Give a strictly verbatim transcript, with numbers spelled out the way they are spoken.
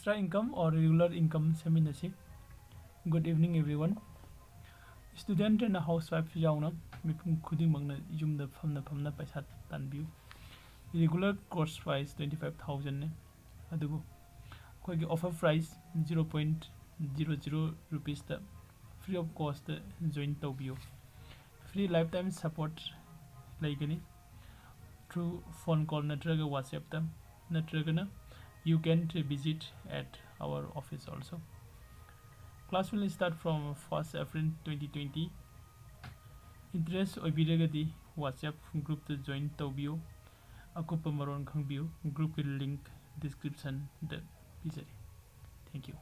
Extra income or regular income ꯁꯦꯝꯃꯤꯟꯅꯁꯤ꯫ Good evening everyone. Student and housewife ꯌꯥꯎꯅ ꯃꯤꯄꯨꯝ ꯈꯨꯗꯤꯡꯃꯛꯅ ꯌꯨꯝꯗ ꯐꯝꯅ ꯐꯝꯅ ꯄꯩꯁꯥ ꯇꯥꯟꯕꯤꯌꯨ꯫ Regular course price twenty five thousand ꯅꯤ, ꯑꯗꯨꯕꯨ ꯑꯩꯈꯣꯏꯒꯤ offer price zero point zero zero rupeesꯇ free of costꯇ join ꯇꯧꯕꯤꯌꯨ꯫ Free lifetime support ꯂꯩꯒꯅꯤ through phone call ꯅꯠꯇ꯭ꯔꯒ WhatsAppꯇ, ꯅꯠꯇ꯭ꯔꯒꯅ you can visit at our office also. Class will start from first April twenty twenty. Interest ꯑꯣꯏꯕꯤꯔꯒꯗꯤ WhatsApp groupꯇ join ꯇꯧꯕꯤꯌꯨ꯫ ꯑꯀꯨꯞꯄ ꯃꯔꯣꯜ ꯈꯪꯕꯤꯌꯨ꯫ Groupꯀꯤ link descriptionꯗ ꯄꯤꯖꯔꯤ꯫ Thank you.